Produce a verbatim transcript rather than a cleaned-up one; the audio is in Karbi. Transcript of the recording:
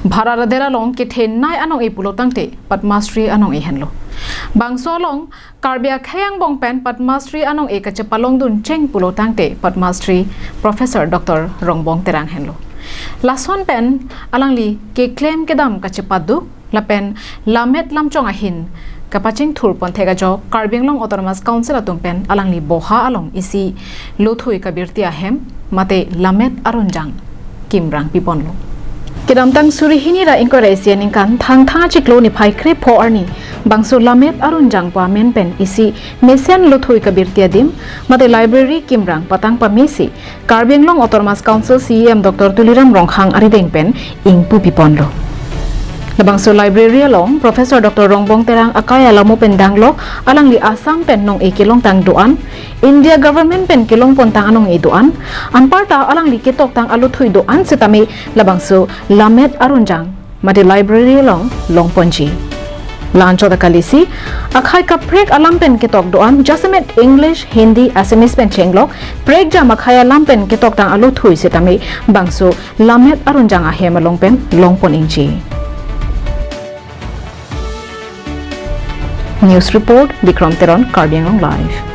Bharat adet along kethenei anong-e pulo tangte Padma Shri anong-e henlo. Bangso along Karbi akhei angbong pen Padma Shri anong-e kachepalongdun cheng pulo tangte Padma Shri Professor Doctor Rongbong Terang henlo. Lason pen alangli keklem kedam kachepaduk lapen lammet lamchong ahin kapachingthur ponthek ajok Karbi Anglong Autonomous Council atum pen alangli boha along isi lothui kabirti ahem mate lammet arunjang kimrang piponlo. Kedamtang suri hini ra ingkoi ra isi aningkan Thangthang achiklo niphai krepho arni bangso lammet arunjang pu amen pen isi mesen lothui kabirti adim mate library kimrang patang pamesi Karbi Anglong Autonomous Council C E M Doctor Tuliram Ronghang arideng pen ingpu piponlo. Labangso library along Professor Doctor Rongbong Terang akai alamo pen danglok alangli Assam pen nong-e kelongtang do-an, India government pen kelongpontang anong-e do-an, anparta alangli ketoktang alothui do-an setame labangso lammet arunjang mate library along longponji. La-anchot akalisi, akhei kaprek alam pen ketok do-an, jasemet English, Hindi, Assamese pen chenglok, prekjam akhei alam pen ketoktang alothui setame bangso lammet arunjang ahem along pen longpon ingji. News report, Bikram Teron, Karbi Anglong Live.